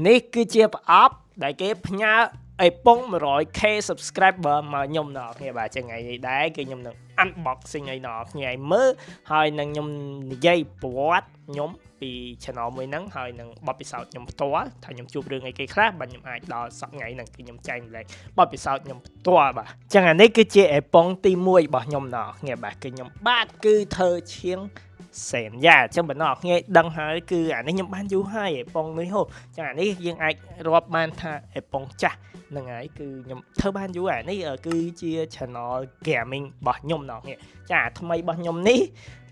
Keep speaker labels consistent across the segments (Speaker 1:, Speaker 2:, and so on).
Speaker 1: នេះគឺជាប្រអប់ដែលគេផ្ញើអេប៉ុង 100K subscriber មកខ្ញុំណគ្នាបាទចឹងថ្ងៃនេះដែរគឺខ្ញុំនឹង unboxing ឲ្យណគ្នាឲ្យមើលហើយនឹងខ្ញុំនិយាយប្រវត្តិខ្ញុំពី channel មួយហ្នឹងហើយនឹងបទពិសោធន៍ខ្ញុំផ្ទាល់ថាខ្ញុំជួបរឿងអីគេខ្លះបាទខ្ញុំអាចដល់សប្តាហ៍ថ្ងៃហ្នឹងគឺខ្ញុំចែកម្លែកបទពិសោធន៍ខ្ញុំផ្ទាល់បាទចឹងអានេះគឺជាអេប៉ុងទី1របស់ខ្ញុំណគ្នាបាទគឺខ្ញុំបាទគឺធ្វើឈៀងសែនយ៉ាអញ្ចឹងបើអ្នកគ្នាដឹងហើយគឺអានេះខ្ញុំបានយូរហើយអេប៉ុងនេះហូចឹងអានេះយើងអាចរាប់បានថាអេប៉ុងចាស់ហ្នឹងហើយគឺខ្ញុំធ្វើបានយូរអានេះគឺជា channel gaming របស់ខ្ញុំណោះនេះចាថ្មីរបស់ខ្ញុំនេះ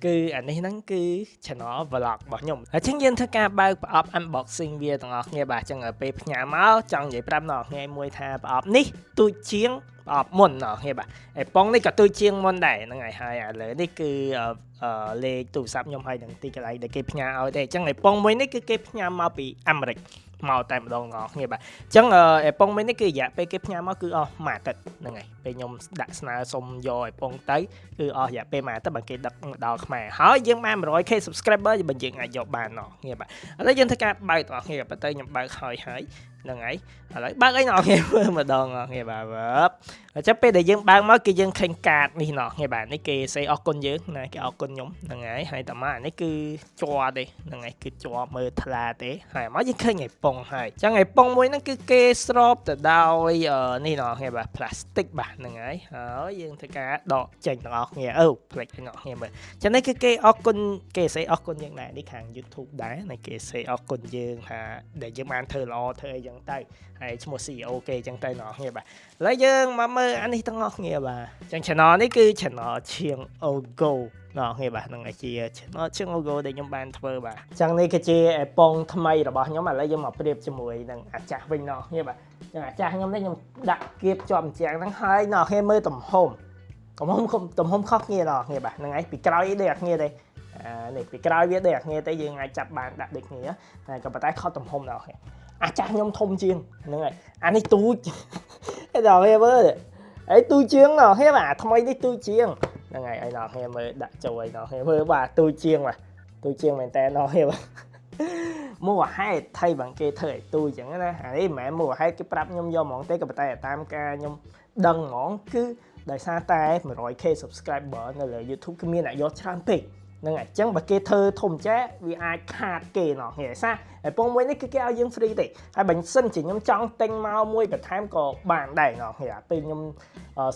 Speaker 1: គឺអានេះហ្នឹងគឺ channel vlog របស់ខ្ញុំអញ្ចឹងយើងធ្វើការបើកប្រអប់ unboxing វាទាំងអស់គ្នាបាទអញ្ចឹងពេលផ្ញើមកចង់និយាយប្រាប់អ្នកគ្នាមួយថាប្រអប់នេះទូចជាងប្រអប់មុនណោះគ្នាបាទអេប៉ុងនេះក៏ទូចជាងមុនដែរហ្នឹងហើយហើយឥឡូវនេះគឺលេខទូរស័ព្ទខ្ញុំហើយនឹងទីកន្លែងដែលគេផ្ញើឲ្យទេអញ្ចឹងអេប៉ុងមួយនេះគឺគេផ្ញើមកពីអាមេរិកមកតែម្ដងអ្នកគ្នាបាទអញ្ចឹងអេប៉ុងមួយនេះគឺរយៈពេលគេផ្ញើមកគឺអស់មួយអាទិត្យហ្នឹងហើយពេលខ្ញុំដាក់ស្នើសុំយកអេប៉ុងទៅគឺអស់រយៈពេលមួយអាទិត្យបើគេដឹកមកដល់ខ្មែរហើយយើងបាន 100K subscriber បើយើងអាចយកបានណោះគ្នាបាទឥឡូវយើងធ្វើការបើកទាំងអស់គ្នាប៉ុន្តែខ្ញុំបើកហើយហើយហ្នឹងហើយឥឡូវបើកអីអ្នកគ្នាមើលម្ដងអ្នកគ្នាបាទអញ្ចឹងពេលដែលយើងបើកមកគឺយើងឃើញកាតនេះណោះគ្នាបាទនេះគេសេអរគុណយើងណាគេអរគុណខ្ញុំហ្នឹងហើយហើយតមកអានេះគឺជាប់ទេហ្នឹងហើយគឺជាប់មើលថ្លាទេហើយមកយើងឃើញឯប៉ុងហើយអញ្ចឹងឯប៉ុងមួយហ្នឹងគឺគេស្របទៅដោយនេះណោះគ្នាបាទ plastic បាទហ្នឹងហើយហើយយើងធ្វើការដកចេញទាំងអស់គ្នាអឺផ្លេចឲ្យអ្នកគ្នាមើលចឹងនេះគឺគេអរគុណគេសេអរគុណយើងដែរនេះខាង YouTube ដែរណាគេសេអរគុណយើងថាដែលយើងបានធ្វើល្អធ្វើអីចឹងទៅហើយឈ្មោះ CEO គេចឹងទៅអ្នកគ្នាបាទឥឡូវយើងមកមើលអានេះទាំងអស់គ្នាបាទចឹង channel នេះគឺ channel ឈៀង Ogo ណោះគ្នាបាទហ្នឹងជា channel ឈៀង Ogo ដែលខ្ញុំបានធ្វើបាទចឹងនេះគឺជាអេប៉ុងថ្មីរបស់ខ្ញុំឥឡូវយើងមកប្រៀបជាមួយនឹងអាចាស់វិញណោះគ្នាបាទចឹងអាចាស់ខ្ញុំនេះខ្ញុំដាក់គៀបជាប់អញ្ចឹងហ្នឹងហើយណោះគ្នាមើលទំហំទំហំទំហំខុសគ្នាណោះគ្នាបាទហ្នឹងហើយពីក្រោយដូចអាគ្នាទេអានេះពីក្រោយវាដូចអាគ្នាទេយើងអាចចាប់បានដាក់ដូចគ្នាតែក៏ប៉ុន្តែខុសទំហំណោះគ្នាអាចាស់ខ្ញុំធំជាងហ្នឹងហើយអានេះទូចឯដល់វាមើលអីទូចជាងណោះគ្នាបាទថ្មីនេះទូចជាងហ្នឹងហើយឲ្យណោះគ្នាមើលដាក់ចូលឲ្យណោះគ្នាមើលបាទទូចជាងបាទទូចជាងមែនតើណោះគ្នាបាទមូលហេតុថៃបងគេធ្វើឲ្យទូចចឹងណាអានេះមិនមែនមូលហេតុគេប្រាប់ខ្ញុំយកហ្មងទេក៏ប៉ុន្តែតាមការខ្ញុំដឹងហ្មងគឺដោយសារតែ 100K subscriber នៅលើ YouTube គឺមានអ្នកយកច្រើនពេកហ្នឹងហើយអញ្ចឹងបើគេធ្វើធំចេះវាអាចខាតគេណោះហេសាហើយពងមួយនេះគឺគេឲ្យយើង free ទេហើយបើសិនជាខ្ញុំចង់ទិញមកមួយបន្ថែមក៏បានដែរណោះហេពេលខ្ញុំ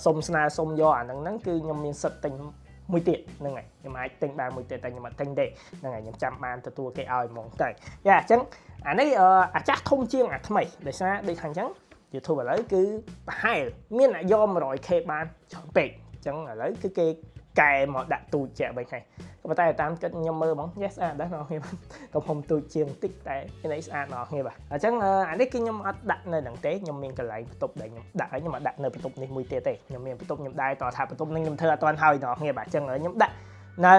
Speaker 1: សុំស្នើសុំយកអាហ្នឹងហ្នឹងគឺខ្ញុំមានសិទ្ធិទិញមួយទៀតហ្នឹងហើយខ្ញុំអាចទិញបានមួយទៀតតែខ្ញុំអត់ទិញទេហ្នឹងហើយខ្ញុំចាំបានទទួលគេឲ្យហ្មងទៅយ៉ាអញ្ចឹងអានេះអាចាស់ធំជាងអាថ្មីដោយសារដូចខាងអញ្ចឹង YouTube ឥឡូវគឺប្រហែលមានអ្នកយក 100K បានច្រើនពេកអញ្ចឹងឥឡូវគឺគេកែមកដាក់ទូចជាក់វិញហើយក៏ប៉ុន្តែតាមគិតខ្ញុំមើលហ្មង yes ស្អាតដែរអ្នកគ្នាទំហំទូចជាងតិចតែនេះស្អាតអ្នកគ្នាបាទអញ្ចឹងអានេះគឺខ្ញុំអត់ដាក់នៅហ្នឹងទេខ្ញុំមានកន្លែងបន្ទប់ដែលខ្ញុំដាក់ហើយខ្ញុំអត់ដាក់នៅបន្ទប់នេះមួយទៀតទេខ្ញុំមានបន្ទប់ខ្ញុំដែរតោះថាបន្ទប់នេះខ្ញុំធ្វើអត់ទាន់ហើយអ្នកគ្នាបាទអញ្ចឹងខ្ញុំដាក់នៅ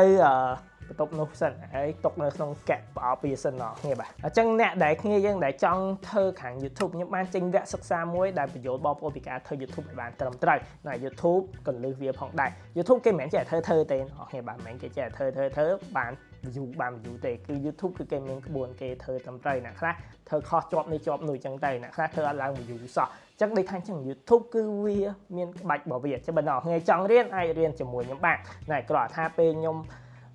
Speaker 1: បន្ទប់នោះសិនហើយទុកនៅក្នុងកែប្រអប់វាសិនណោះគ្នាបាទអញ្ចឹងអ្នកដែលគ្នាយើងដែលចង់ធ្វើខាង YouTube ខ្ញុំបានចេញវគ្គសិក្សាមួយដែលបញ្យល់បងប្អូនពីការធ្វើ YouTube ឲ្យបានត្រឹមត្រូវណា YouTube កលឹះវាផងដែរ YouTube គេមិនមែនចេះធ្វើធ្វើទេអ្នកគ្នាបាទមិនមែនគេចេះធ្វើធ្វើធ្វើបាន view បាន view ទេគឺ YouTube គឺគេមានក្បួនគេធ្វើត្រឹមត្រូវអ្នកខ្លះធ្វើខុសជាប់នេះជាប់នោះអញ្ចឹងទៅអ្នកខ្លះធ្វើអត់ឡើង view សោះអញ្ចឹងដូចថាអញ្ចឹង YouTube គឺវាមានក្បាច់របស់វាអញ្ចឹងបើអ្នកគ្នាចង់រៀនអាចរៀនជាមួយខ្ញុំបានណែគ្រាន់តែថាពេលខ្ញុំ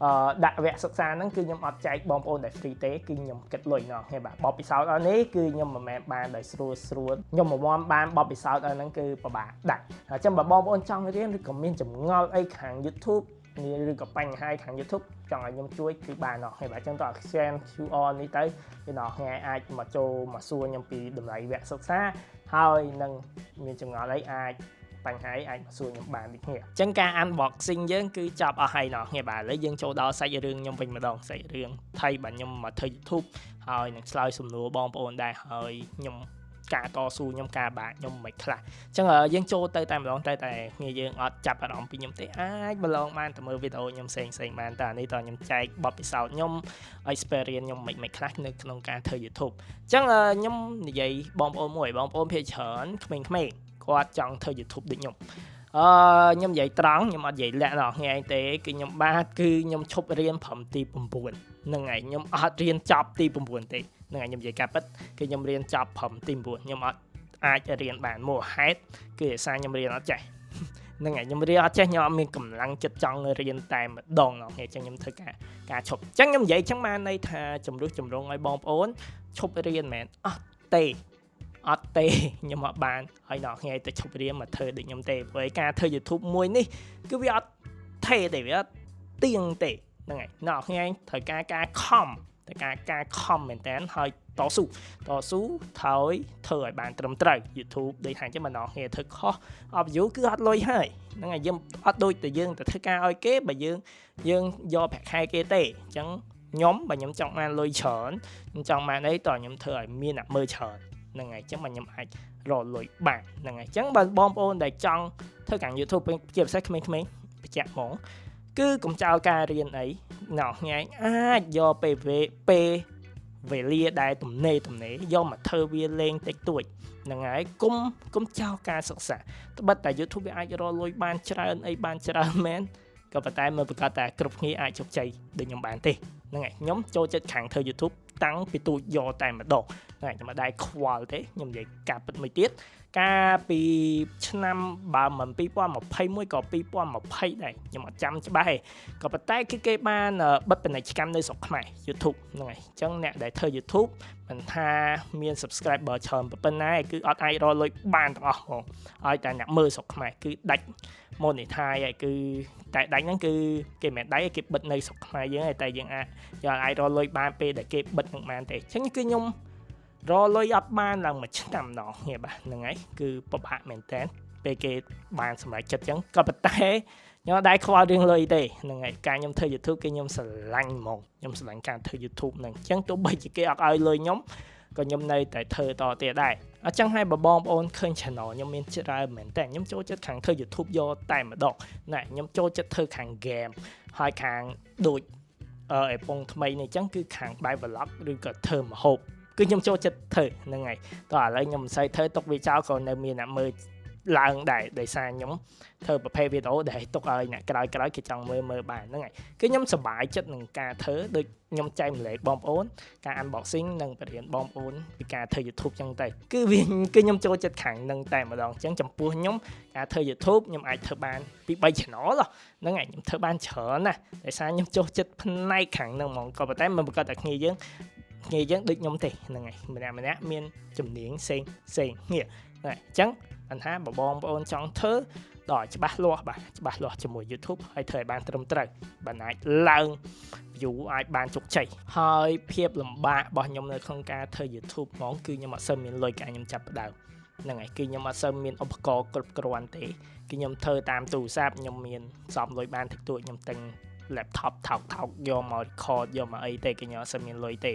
Speaker 1: អឺដាក់វគ្គសិក្សាហ្នឹងគឺខ្ញុំអត់ចែកបងប្អូនដែល free ទេគឺខ្ញុំគិតលុយណោះហេបាទបបពិសោធន៍អស់នេះគឺខ្ញុំមិនមែនបានដោយស្រួលស្រួលខ្ញុំមកមបានបបពិសោធន៍អស់ហ្នឹងគឺពិបាកដាក់អញ្ចឹងបើបងប្អូនចង់រៀនឬក៏មានចម្ងល់អីខាង YouTube នេះឬក៏បញ្ហាខាង YouTube ចង់ឲ្យខ្ញុំជួយគឺបានអស់ហើយបាទអញ្ចឹងតោះ scan QR នេះទៅគឺអ្នកថ្ងៃអាចមកចូលមកសួរខ្ញុំពីតម្លៃវគ្គសិក្សាហើយនឹងមានចម្ងល់អីអាចបញ្ហាអាចមកសួរខ្ញុំបានដូចគ្នាអញ្ចឹងការ unboxing យើងគឺចប់អស់ហើយណោះគ្នាបាទឥឡូវយើងចូលដល់សាច់រឿងខ្ញុំវិញម្ដងសាច់រឿងថៃបាទខ្ញុំមកធ្វើ YouTube ហើយនឹងឆ្លើយសំណួរបងប្អូនដែរហើយខ្ញុំការតស៊ូខ្ញុំការបាក់ខ្ញុំមិនខ្លះអញ្ចឹងយើងចូលទៅតែម្ដងតែតែគ្នាយើងអត់ចាប់អារម្មណ៍ពីខ្ញុំទេអាចប្រឡងបានទៅមើលវីដេអូខ្ញុំផ្សេងផ្សេងបានតែនេះតខ្ញុំចែកបទពិសោធន៍ខ្ញុំ experience ខ្ញុំមិនមិនខ្លះនៅក្នុងការធ្វើ YouTube អញ្ចឹងខ្ញុំនិយាយបងប្អូនមួយបងប្អូនភាគច្រើនក្មេងៗគាត់ចង់ធ្វើ YouTube ដូចខ្ញុំអឺខ្ញុំនិយាយត្រង់ខ្ញុំអត់និយាយលាក់ដល់ថ្ងៃទេគឺខ្ញុំបាទគឺខ្ញុំឈប់រៀនព្រមទី9ហ្នឹងហើយខ្ញុំអត់រៀនចប់ទី9ទេ ហ្នឹងហើយខ្ញុំនិយាយការពិតគឺខ្ញុំរៀនចប់ព្រមទី9ខ្ញុំអត់អាចរៀនបានមូលហេតុគឺដោយសារខ្ញុំរៀនអត់ចេះហ្នឹងហើយខ្ញុំរៀនអត់ចេះខ្ញុំអត់មានកម្លាំងចិត្តចង់រៀនតែម្ដងអញ្ចឹងខ្ញុំធ្វើការការឈប់អញ្ចឹងខ្ញុំនិយាយអញ្ចឹងបានន័យថាជំរុះជំរងឲ្យបងប្អូនឈប់រៀនមែនអត់ទេអត់ទេខ្ញុំអត់បានឲ្យអ្នកថ្ងៃទៅឈប់រៀនមកធ្វើដូចខ្ញុំទេព្រោះឯការធ្វើ YouTube មួយនេះគឺវាអត់ថេទេវាអត់ទៀងទេហ្នឹងហើយអ្នកថ្ងៃត្រូវការការខំត្រូវការការខំមែនតើហើយតស៊ូតស៊ូហើយធ្វើឲ្យបានត្រឹមត្រូវ YouTube ដូចថាអញ្ចឹងបើអ្នកគ្នាធ្វើខុសអត់ view គឺអត់លុយហើយហ្នឹងហើយយើងអត់ដូចតែយើងទៅធ្វើការឲ្យគេបើយើងយើងយកប្រាក់ខែគេទេអញ្ចឹងខ្ញុំបើខ្ញុំចង់បានលុយច្រើនខ្ញុំចង់បានអីតើខ្ញុំធ្វើឲ្យមានអ្នកមើលច្រើនហ្នឹងហើយអញ្ចឹងបើខ្ញុំអាចរកលុយបានហ្នឹងហើយអញ្ចឹងបើបងប្អូនដែលចង់ធ្វើខាង YouTube ជាពិសេសក្មេងៗបញ្ជាក់ហ្មងគឺកុំចោលការរៀនអីណោះថ្ងៃអាចយកពេលពេលវេលាដែលទំនេរទំនេរយកមកធ្វើវាលេងតិចតួចហ្នឹងហើយគុំគុំចោលការសិក្សាត្បិតតែ YouTube វាអាចរកលុយបានច្រើនអីបានច្រើនមែនក៏ប៉ុន្តែមើលប្រកាសតែគ្រប់គ្នាអាចជោគជ័យដូចខ្ញុំបានទេហ្នឹងហើយខ្ញុំចូលចិត្តខាងធ្វើ YouTube តាំងពីទូចយកតែម្ដងហ្នឹងហើយខ្ញុំមិនដែរខ្វល់ទេខ្ញុំនិយាយការពិតមួយទៀតកាលពីឆ្នាំបើមិន2021ក៏2020ដែរខ្ញុំអត់ចាំច្បាស់ទេក៏ប៉ុន្តែគឺគេបានបិទពាណិជ្ជកម្មនៅស្រុកខ្មែរ YouTube ហ្នឹងហើយអញ្ចឹងអ្នកដែលធ្វើ YouTube មិនថាមាន subscriber ច្រើនប៉ុណ្ណាគឺអត់អាចរកលុយបានទាំងអស់ហ្មងឲ្យតែអ្នកមើលស្រុកខ្មែរគឺដាច់ monetize ហើយគឺតែដាច់ហ្នឹងគឺគេមិនមែនដាច់គេបិទនៅស្រុកខ្មែរយើងឯងតែយើងអាចយើងអាចរកលុយបានពេលដែលគេបិទនឹងបានទេអញ្ចឹងគឺខ្ញុំរកលុយអត់បានឡើងមួយឆ្នាំម្ដងនេះបាទហ្នឹងហើយគឺពិបាកមែនតើពេលគេបានសម្រេចចិត្តអញ្ចឹងក៏ប៉ុន្តែខ្ញុំអត់ដែរខ្វល់រឿងលុយទេហ្នឹងហើយការខ្ញុំធ្វើ YouTube គឺខ្ញុំស្រឡាញ់ហ្មងខ្ញុំស្រឡាញ់ការធ្វើ YouTube ហ្នឹងអញ្ចឹងទោះបីជាគេអត់ឲ្យលុយខ្ញុំក៏ខ្ញុំនៅតែធ្វើតទៀតដែរអញ្ចឹងហើយបើបងប្អូនឃើញ channel ខ្ញុំមានច្រើនមែនតើខ្ញុំចូលចិត្តខាងធ្វើ YouTube យកតែម្ដងណែខ្ញុំចូលចិត្តធ្វើខាង game ហើយខាងដូចអឺអេប៉ុងថ្មីនេះអញ្ចឹងគឺខាងបែប vlog ឬក៏ធ្វើម្ហូបគឺខ្ញុំចូលចិត្តធ្វើហ្នឹងហើយតោះឥឡូវខ្ញុំមិនសូវធ្វើទុកវាចោលក៏នៅមានអ្នកមើលឡើងដែរដោយសារខ្ញុំធ្វើប្រភេទវីដេអូដែលទុកឲ្យអ្នកក្រោយក្រោយគេចង់មើលមើលបានហ្នឹងហើយគឺខ្ញុំសប្បាយចិត្តនឹងការធ្វើដូចខ្ញុំចែកម្លែកបងប្អូនការ unboxing និងបរៀនបងប្អូនពីការធ្វើ YouTube ចឹងទៅគឺវាគឺខ្ញុំចូលចិត្តខាងនឹងតែម្ដងអញ្ចឹងចំពោះខ្ញុំការធ្វើ YouTube ខ្ញុំអាចធ្វើបានពី3 channel ហ្នឹងហើយខ្ញុំធ្វើបានច្រើនណាស់ដោយសារខ្ញុំចូលចិត្តផ្នែកខាងហ្នឹងហ្មងក៏ប៉ុន្តែមិនប្រកាសតែគ្នាយើងគ្នាយើងដូចខ្ញុំទេហ្នឹងហើយម្នាក់ម្នាក់មានជំនាញផ្សេងផ្សេងគ្នាហ្នឹងហើយអញ្ចឹងបញ្ហាបើបងប្អូនចង់ធ្វើដល់ច្បាស់លាស់បាទច្បាស់លាស់ជាមួយ YouTube ហើយធ្វើឲ្យបានត្រឹមត្រូវបាទអាចឡើង view អាចបានជោគជ័យហើយភាពលំបាករបស់ខ្ញុំនៅក្នុងការធ្វើ YouTube ហ្មងគឺខ្ញុំអត់សូវមានលុយកាខ្ញុំចាប់ផ្ដើមហ្នឹងហើយគឺខ្ញុំអត់សូវមានឧបករណ៍គ្រប់គ្រាន់ទេគឺខ្ញុំធ្វើតាមទូរស័ព្ទខ្ញុំមានសំលុយបានតិចតួចខ្ញុំទិញ laptop ថោកថោកយកមក record យកមកអីទេគឺខ្ញុំអត់សូវមានលុយទេ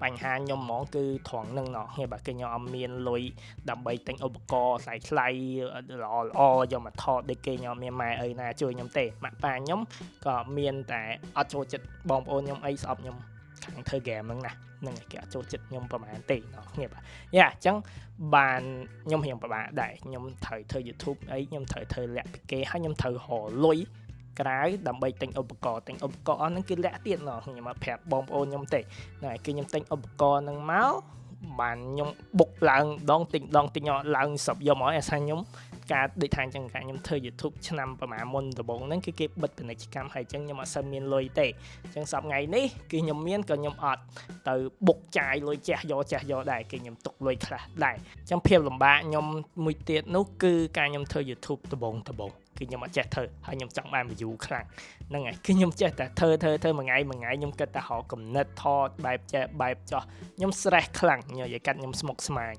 Speaker 1: បញ្ហាខ្ញុំហ្មងគឺត្រង់នឹងណោះបាទគឺខ្ញុំអត់មានលុយដើម្បីទិញឧបករណ៍ថ្លៃថ្លៃល្អល្អយកមកថតដូចគេខ្ញុំមានម៉ែអីណាជួយខ្ញុំទេម៉ាក់ប៉ាខ្ញុំក៏មានតែអត់ចូលចិត្តបងប្អូនខ្ញុំអីស្អប់ខ្ញុំខាងធ្វើ game ហ្នឹងណាហ្នឹងគេអត់ចូលចិត្តខ្ញុំប្រហែលទេណោះគ្នាបាទយ៉ាអញ្ចឹងបានខ្ញុំរៀងពិបាកដែរខ្ញុំត្រូវធ្វើ YouTube អីខ្ញុំត្រូវធ្វើលាក់ពីគេហើយខ្ញុំត្រូវរកលុយក្រៅដើម្បីទិញឧបករណ៍ទិញឧបករណ៍អស់ហ្នឹងគឺលាក់ទៀតណោះខ្ញុំអត់ប្រាប់បងប្អូនខ្ញុំទេណាគឺខ្ញុំទិញឧបករណ៍ហ្នឹងមកបានខ្ញុំបុកឡើងដងទិញដងទិញឡើងសពយកមកអាសាខ្ញុំការដូចថាអញ្ចឹងការខ្ញុំធ្វើ YouTube ឆ្នាំប្រហែលមុនដំបូងហ្នឹងគឺគេបិទពាណិជ្ជកម្មហើយអញ្ចឹងខ្ញុំអត់សូវមានលុយទេអញ្ចឹងសប្តាហ៍ថ្ងៃនេះគឺខ្ញុំមានក៏ខ្ញុំអត់ទៅបុកចាយលុយជះយកជះយកដែរគឺខ្ញុំទុកលុយខ្លះដែរអញ្ចឹងភាពលំបាកខ្ញុំមួយទៀតនោះគឺការខ្ញុំធ្វើ YouTube ដំបូងដំបូងគឺខ្ញុំអត់ចេះធ្វើហើយខ្ញុំចង់បាន view ខ្លាំងហ្នឹងហើយគឺខ្ញុំចេះតែធ្វើធ្វើធ្វើមួយថ្ងៃមួយថ្ងៃខ្ញុំគិតតែរកកំណត់ថតបែបចេះបែបចោះខ្ញុំ stress ខ្លាំងខ្ញុំនិយាយកាត់ខ្ញុំស្មុកស្មាញ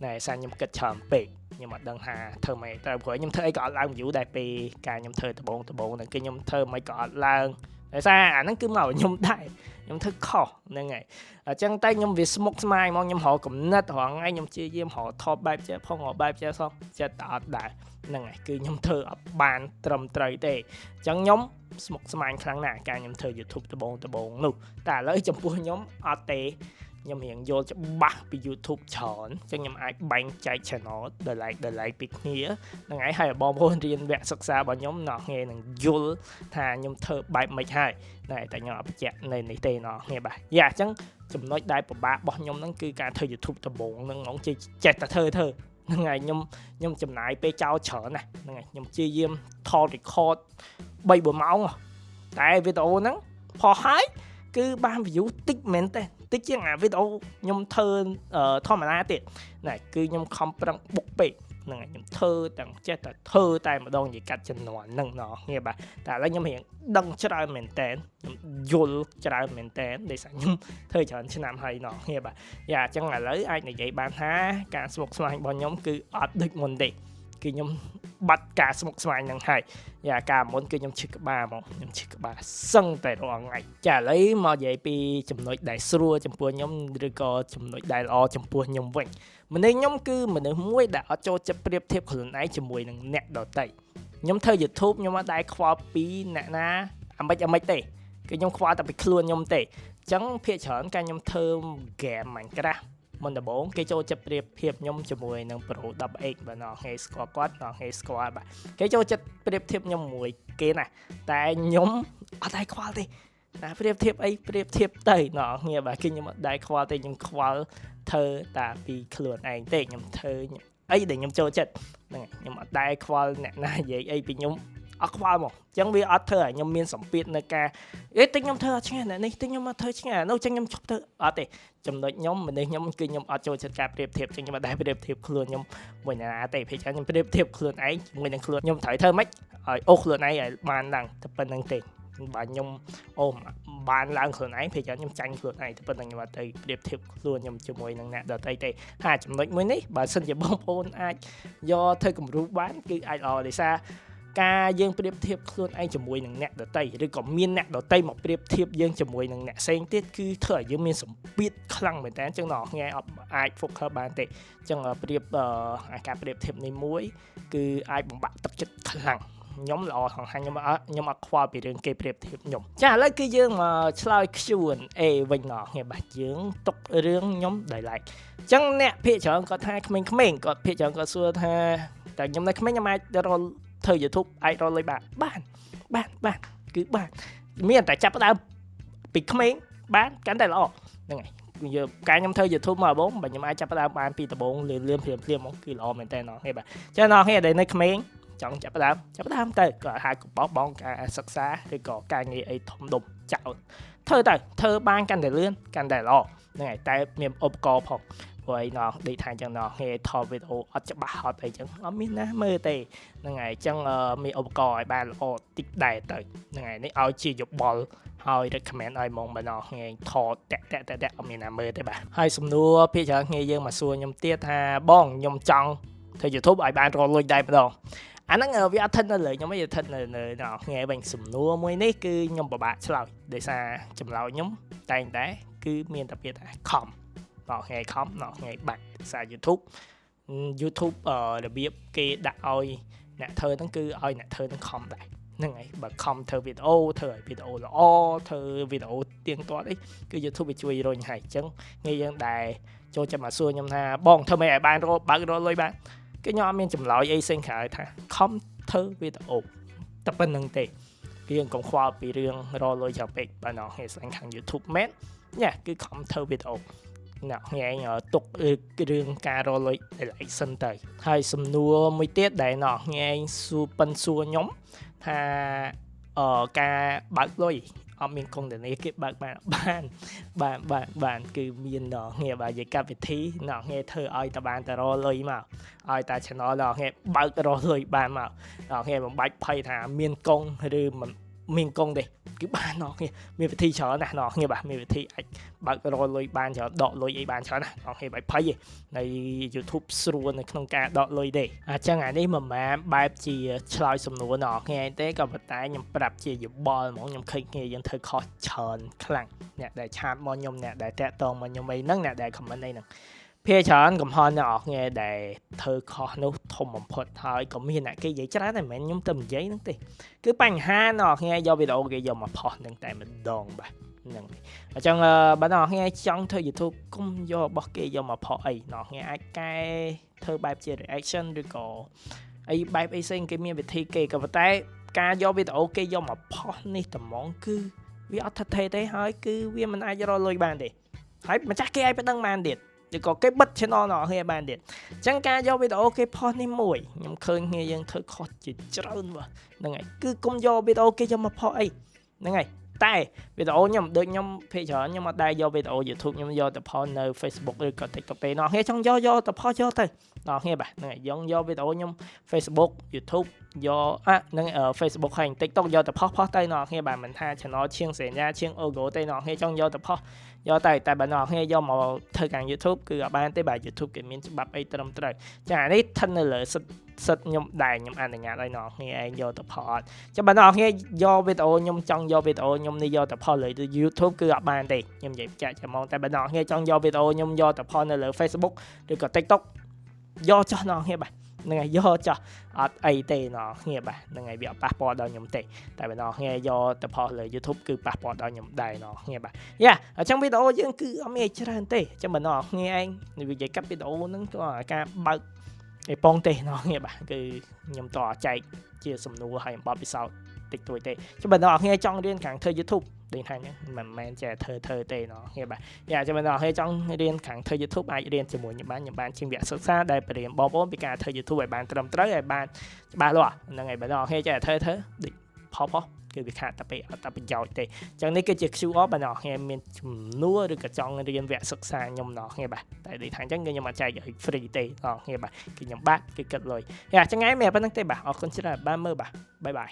Speaker 1: ណែសារខ្ញុំគិតច្រើនពេកខ្ញុំអត់ដឹងថាធ្វើម៉េចត្រូវព្រោះខ្ញុំធ្វើអីក៏អត់ឡើង view ដែរពេលការខ្ញុំធ្វើដំបងដំបងហ្នឹងគឺខ្ញុំធ្វើមិនក៏អត់ឡើងដោយសារអាហ្នឹងគឺមកខ្ញុំដែរខ្ញុំធ្វើខុសហ្នឹងហើយអញ្ចឹងតែខ្ញុំវាស្មុកស្មាញហ្មងខ្ញុំរកកំណត់រងថ្ងៃខ្ញុំជាយាមរកថតបែបចេះផងរកបែបចេះសោះចិត្តតែអត់ដែរហ្នឹងហើយគឺខ្ញុំធ្វើអត់បានត្រឹមត្រូវទេអញ្ចឹងខ្ញុំស្មុកស្មាញខ្លាំងណាស់ការខ្ញុំធ្វើ YouTube ដំបងដំបងនោះតែឥឡូវចំពោះខ្ញុំអត់ទេ ខ្ញុំរៀងយល់ច្បាស់ពី YouTube ច្រើនអញ្ចឹងខ្ញុំអាចបែងចែក channel ដោយឡែកដោយឡែកពីគ្នាហ្នឹងហើយហើយបងប្អូនរៀនវគ្គសិក្សារបស់ខ្ញុំណោះគ្នានឹងយល់ថាខ្ញុំធ្វើបែបម៉េចហើយណែតែខ្ញុំអត់បញ្ជាក់នៅនេះទេណោះគ្នាបាទយ៉ាអញ្ចឹងចំណុចដែលពិបាករបស់ខ្ញុំហ្នឹងគឺការធ្វើ YouTube ដំបូងហ្នឹងហ្មងចេះចេះតែធ្វើធ្វើហ្នឹងហើយខ្ញុំខ្ញុំចំណាយពេលចោលច្រើនណាស់ហ្នឹងហើយខ្ញុំព្យាយាមថត record 3 4ម៉ោងតែវីដេអូហ្នឹងផុសហើយគឺបាន view តិចមែនទេតិចជាងអាវីដេអូខ្ញុំធ្វើធម្មតាទៀតណែគឺខ្ញុំខំប្រឹងបុកពេកហ្នឹងហើយខ្ញុំធ្វើទាំងចេះតែធ្វើតែម្ដងនិយាយកាត់ចំនួនហ្នឹងណោះគ្នាបាទតែឥឡូវខ្ញុំរៀងដឹងច្រើនមែនតើខ្ញុំយល់ច្រើនមែនតើដោយសារខ្ញុំធ្វើច្រើនឆ្នាំហើយណោះគ្នាបាទយ៉ាអញ្ចឹងឥឡូវអាចនិយាយបានថាការស្មុគស្មាញរបស់ខ្ញុំគឺអត់ដូចមុនទេគឺខ្ញុំបាត់ការស្មុគស្មាញហ្នឹងហើយយ៉ាកាលមុនគឺខ្ញុំឈឺក្បាលហ្មងខ្ញុំឈឺក្បាលសឹងតែរាល់ថ្ងៃចាឥឡូវមកនិយាយពីចំណុចដែលស្រួលចំពោះខ្ញុំឬក៏ចំណុចដែលល្អចំពោះខ្ញុំវិញមនុស្សខ្ញុំគឺមនុស្សមួយដែលអត់ចូលចិត្តប្រៀបធៀបខ្លួនឯងជាមួយនឹងអ្នកដទៃខ្ញុំធ្វើ YouTube ខ្ញុំអត់ដែលខ្វល់ពីអ្នកណាអាម៉េចអាម៉េចទេគឺខ្ញុំខ្វល់តែពីខ្លួនខ្ញុំទេអញ្ចឹងភាគច្រើនការខ្ញុំធ្វើ game Minecraft មុនដំបូងគេចូលចិត្តប្រៀបធៀបខ្ញុំជាមួយនឹង Pro 10X បើណោះគេស្គាល់គាត់ណោះគេស្គាល់បាទគេចូលចិត្តប្រៀបធៀបខ្ញុំមួយគេណាតែខ្ញុំអត់ដែរខ្វល់ទេណាប្រៀបធៀបអីប្រៀបធៀបទៅណោះគ្នាបាទគឺខ្ញុំអត់ដែរខ្វល់ទេខ្ញុំខ្វល់ធ្វើតាពីខ្លួនឯងទេខ្ញុំធ្វើអីដែលខ្ញុំចូលចិត្តហ្នឹងខ្ញុំអត់ដែរខ្វល់អ្នកណានិយាយអីពីខ្ញុំអត់ខ្វល់មកអញ្ចឹងវាអត់ធ្វើឲ្យខ្ញុំមានសម្ពាធនៅការអេតិចខ្ញុំធ្វើអត់ឆ្ងាញ់នេះតិចខ្ញុំអត់ធ្វើឆ្ងាញ់នោះអញ្ចឹងខ្ញុំឈប់ធ្វើអត់ទេចំណុចខ្ញុំមនុស្សខ្ញុំគឺខ្ញុំអត់ចូលចិត្តការប្រៀបធៀបអញ្ចឹងខ្ញុំអត់ដែលប្រៀបធៀបខ្លួនខ្ញុំមួយណាទេពេលច្រើនខ្ញុំប្រៀបធៀបខ្លួនឯងជាមួយនឹងខ្លួនខ្ញុំត្រូវធ្វើម៉េចឲ្យអូសខ្លួនឯងឲ្យបានឡើងតែប៉ុណ្្នឹងទេបើខ្ញុំអូបានឡើងខ្លួនឯងពេលច្រើនខ្ញុំចាញ់ខ្លួនឯងតែប៉ុណ្្នឹងខ្ញុំអត់ទៅប្រៀបធៀបខ្លួនខ្ញុំជាមួយនឹងអ្នកដទៃទេហាចំណុចមួយនេះបើសិនជាបងប្អូនអាចយកធ្វើគំរូបានគឺអាចល្អដោយសារការយើងប្រៀបធៀបខ្លួនឯងជាមួយនឹងអ្នកដទៃឬក៏មានអ្នកដទៃមកប្រៀបធៀបយើងជាមួយនឹងអ្នកផ្សេងទៀតគឺធ្វើឲ្យយើងមានសម្ពាធខ្លាំងមែនតើអញ្ចឹងដល់ថ្ងៃអត់អាច focus បានទេអញ្ចឹងប្រៀបអាការប្រៀបធៀបនេះមួយគឺអាចបំបាក់ទឹកចិត្តខ្លាំងខ្ញុំល្អថងហាខ្ញុំអត់ខ្ញុំអត់ខ្វល់ពីរឿងគេប្រៀបធៀបខ្ញុំចាឥឡូវគឺយើងមកឆ្លើយ Q&A វិញណោះគ្នាបាទយើងទុករឿងខ្ញុំដោយឡែកអញ្ចឹងអ្នកភាគច្រើនគាត់ថាក្មេងៗគាត់ភាគច្រើនគាត់សួរថាតែខ្ញុំនៅក្មេងខ្ញុំអាចរកធ្វើ YouTube អាចរកលុយបានបានបានបានគឺបានមានតែចាប់ផ្ដើមពីក្មេងបានកាន់តែល្អហ្នឹងហើយយើងការខ្ញុំធ្វើ YouTube មកបងបើខ្ញុំអាចចាប់ផ្ដើមបានពីដំបូងលឿនលឿនភ្លាមភ្លាមហ្មងគឺល្អមែនតើណោះហេបាទចឹងណោះហេដែលនៅក្មេងចង់ចាប់ផ្ដើមចាប់ផ្ដើមទៅក៏ហៅកបោបងការសិក្សាឬក៏ការងារអីធំដុំចោលធ្វើទៅធ្វើបានកាន់តែលឿនកាន់តែល្អហ្នឹងហើយតែមានឧបករណ៍ផងព្រោះអីណោះដូចថាអញ្ចឹងណោះគេថតវីដេអូអត់ច្បាស់អត់អីចឹងអត់មានណាមើលទេហ្នឹងហើយអញ្ចឹងមានឧបករណ៍ឲ្យបានល្អតិចដែរទៅហ្នឹងហើយនេះឲ្យជាយោបល់ហើយ recommend ឲ្យហ្មងបើណោះងាយថតតាក់តាក់តាក់តាក់អត់មានណាមើលទេបាទហើយសំណួរភាគច្រើនគ្នាយើងមកសួរខ្ញុំទៀតថាបងខ្ញុំចង់ធ្វើ YouTube ឲ្យបានរកលុយដែរម្ដងអាហ្នឹងវាអត់ថិតនៅលើខ្ញុំទេវាថិតនៅនៅដល់ថ្ងៃវិញសំណួរមួយនេះគឺខ្ញុំពិបាកឆ្លើយដោយសារចម្លើយខ្ញុំតែងតែគឺមានតែពាក្យថាខំដល់ថ្ងៃខំដល់ថ្ងៃបាច់ដោយសារ YouTube របៀបគេដាក់ឲ្យអ្នកធ្វើហ្នឹងគឺឲ្យអ្នកធ្វើហ្នឹងខំដែរហ្នឹងហើយបើខំធ្វើវីដេអូធ្វើឲ្យវីដេអូល្អធ្វើវីដេអូទៀងទាត់អីគឺ YouTube វាជួយរុញហើយអញ្ចឹងងាយយើងដែរចូលចាំមកសួរខ្ញុំថាបងធ្វើម៉េចឲ្យបានរកបើករកលុយបានគឺខ្ញុំអត់មានចម្លើយអីផ្សេងក្រៅថាខំធ្វើវីដេអូតែប៉ុណ្្នឹងទេគឺយើងកុំខ្វល់ពីរឿងរកលុយច្រើនពេកបើណោះគេស្លាញ់ខាង YouTube មែនញ៉ាគឺខំធ្វើវីដេអូអ្នកញ៉ែងទុករឿងការរកលុយដែលឡែកសិនទៅហើយសំណួរមួយទៀតដែលណោះញ៉ែងសួរប៉ិនសួរខ្ញុំថាអឺការបើកលុយអត់មានកុងតនីគេបើកបានបានបានបានបានគឺមានដល់គ្នាបាទនិយាយកម្មវិធីដល់គ្នាធ្វើឲ្យតបានតែរលុយមកឲ្យតែ channel ដល់គ្នាបើករលុយបានមកដល់គ្នាបំបាច់ភ័យថាមានកុងឬមិនមានកុងទេគឺបានដល់គ្នាមានវិធីច្រើនណាស់ដល់គ្នាបាទមានវិធីអាចបើករលុយបានច្រើនដកលុយអីបានច្រើនណាស់ដល់គ្នាបាច់ភ័យទេនៅ YouTube ស្រួលនៅក្នុងការដកលុយទេអញ្ចឹងអានេះមិនមែនបែបជាឆ្លើយសំណួរដល់គ្នាទេក៏ប៉ុន្តែខ្ញុំប្រាប់ជាយោបល់ហ្មងខ្ញុំឃើញគ្នាយើងធ្វើខុសច្រើនខ្លាំងអ្នកដែល chat មកខ្ញុំអ្នកដែលតាក់ទងមកខ្ញុំអីហ្នឹងអ្នកដែល comment អីហ្នឹងភាគច្រើនកំហុសអ្នកនរគ្នាដែលធ្វើខុសនោះធំបំផុតហើយក៏មានអ្នកគេនិយាយច្រើនតែមិនមែនខ្ញុំទៅនិយាយហ្នឹងទេគឺបញ្ហាអ្នកនរគ្នាយកវីដេអូគេយកមកផុសនឹងតែម្ដងបាទ ហ្នឹងអញ្ចឹងបើអ្នកគ្នាចង់ធ្វើ YouTube កុំយករបស់គេយកមកផុសអីអ្នកគ្នាអាចកែធ្វើបែបជា reaction ឬក៏អីបែបអីផ្សេងគេមានវិធីគេក៏ប៉ុន្តែការយកវីដេអូគេយកមកផុសនេះត្មងគឺវាអត់ថិតថេរទេហើយគឺវាមិនអាចរកលុយបានទេហើយម្ចាស់គេអាចប្តឹងបានទៀតឬក៏គេបិទ channel អ្នកគ្នាបានទៀតអញ្ចឹងការយកវីដេអូគេផុសនេះមួយខ្ញុំឃើញគ្នាយើងធ្វើខុសជាច្រើនវហ្នឹងហើយគឺកុំយកវីដេអូគេយកមកផុសអីហ្នឹងហើយតែវីដេអូខ្ញុំដូចខ្ញុំភាគច្រើនខ្ញុំអត់ដែលយកវីដេអូ YouTube ខ្ញុំយកទៅផុសនៅ Facebook ឬក៏ TikTok ទេអ្នកគ្នាចង់យកយកទៅផុសយកទៅអ្នកគ្នាបាទហ្នឹងហើយយកយកវីដេអូខ្ញុំ Facebook YouTube យកអាហ្នឹង Facebook ហើយ TikTok យកទៅផុសផុសទៅអ្នកគ្នាបាទមិនថា channel ឈៀងសេញ្ញាឈៀង Ogo ទេអ្នកគ្នាចង់យកទៅផុសយកទៅតែបើអ្នកគ្នាយកមកធ្វើខាង YouTube គឺអត់បានទេបាទ YouTube គេមានច្បាប់អីត្រឹមត្រូវចាអានេះស្ថិតនៅលើសិទ្ធសិទ្ធខ្ញុំដែរខ្ញុំអនុញ្ញាតឲ្យអ្នកគ្នាឯងយកទៅផុសអត់ចាំបើអ្នកគ្នាយកវីដេអូខ្ញុំចង់យកវីដេអូខ្ញុំនេះយកទៅផុសលើ YouTube គឺអត់បានទេខ្ញុំនិយាយចាក់ចាំហ្មងតែបើអ្នកគ្នាចង់យកវីដេអូខ្ញុំយកទៅផុសនៅលើ Facebook ឬក៏ TikTok យកចោះអ្នកគ្នាបាទហ្នឹងហើយយកចោះអត់អីទេអ្នកគ្នាបាទហ្នឹងហើយវាអត់ប៉ះពាល់ដល់ខ្ញុំទេតែបើអ្នកគ្នាយកទៅផុសលើ YouTube គឺប៉ះពាល់ដល់ខ្ញុំដែរអ្នកគ្នាបាទយ៉ាអញ្ចឹងវីដេអូយើងគឺអត់មានអីច្រើនទេអញ្ចឹងបើអ្នកគ្នាឯងនិយាយកាត់វីដេអូហ្នឹងក៏ការបើកអេប៉ុងទេអ្នកគ្នាបាទគឺខ្ញុំតចែកជាសំណួរហើយបទពិសោធន៍តិចតួចទេចាំបើអ្នកគ្នាចង់រៀនខាងធ្វើ YouTube ដូចថាអញ្ចឹងមិនមែនចេះធ្វើធ្វើទេណោះគ្នាបាទយ៉ាចាំបើអ្នកគ្នាចង់រៀនខាងធ្វើ YouTube អាចរៀនជាមួយខ្ញុំបានខ្ញុំបានជាវគ្គសិក្សាដែលបរៀនបងប្អូនពីការធ្វើ YouTube ឲ្យបានត្រឹមត្រូវឲ្យបានច្បាស់លាស់ហ្នឹងហើយបើអ្នកគ្នាចេះធ្វើធ្វើដូចផុសផុសគឺវាខាតតែពេលអត់តែប្រយោជន៍ទេអញ្ចឹងនេះគឺជា QR បើអ្នកគ្នាមានជំនួសឬក៏ចង់រៀនវគ្គសិក្សាខ្ញុំអ្នកគ្នាបាទតែដូចថាអញ្ចឹងគឺខ្ញុំអត់ចែកឲ្យ free ទេអ្នកគ្នាបាទគឺខ្ញុំបាទគឺគិតលុយយ៉ាអញ្ចឹងថ្ងៃមានប៉ុណ្្នឹងទេបាទអរគុណច្រើនបានមើលបាទ bye bye.